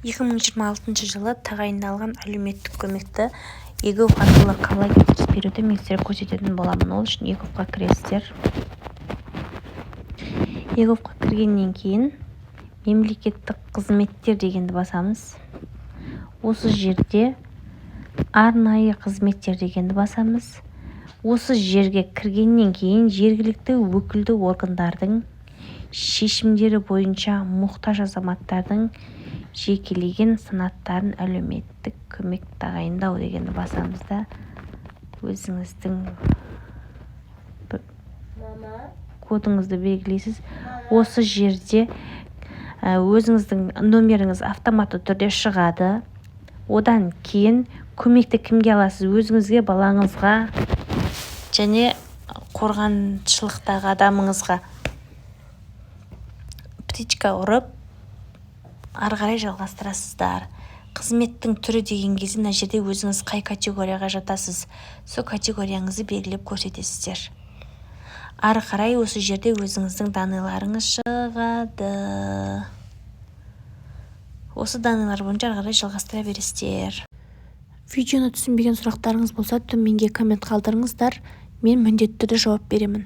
2026 жылы тағайындалған әлеуметтік көмекті eGov арқылы қалай тапсырыс беруді мен сіздерге көрсететін боламын. Ол үшін eGov-қа кіресіздер. eGov-қа кіргеннен кейін «Мемлекеттік қызметтер» дегенді басамыз. Осы жерде «Арнайы қызметтер» дегенді басамыз. Осы жерге кіргеннен кейін «Жергілікті өкілді органдардың шешімдері бойынша мұқтаж азаматтардың жекелеген санаттарын әлеуметтік көмек тағайындау» дегенді басамыз да, өзіңіздің кодыңызды белгілейсіз. Осы жерде өзіңіздің номеріңіз автоматты түрде шығады. Одан кейін көмекті кімге аласыз: өзіңізге, балаңызға және қорғаншылықтағы адамыңызға птичка ұрып, ары қарай жалғастырасыздар. «Қызметтің түрі» деген кезде мына жерде өзіңіз қай категорияға жатасыз, сол категорияңызды белгілеп көрсетесіздер. Ары қарай осы жерде өзіңіздің данныйларыңыз шығады. Осы данныйлар бойынша ары қарай жалғастыра бересіздер. Видеоны түсінбеген сұрақтарыңыз болса, төменге коммент қалдырыңыздар, мен міндетті түрде жауап беремін.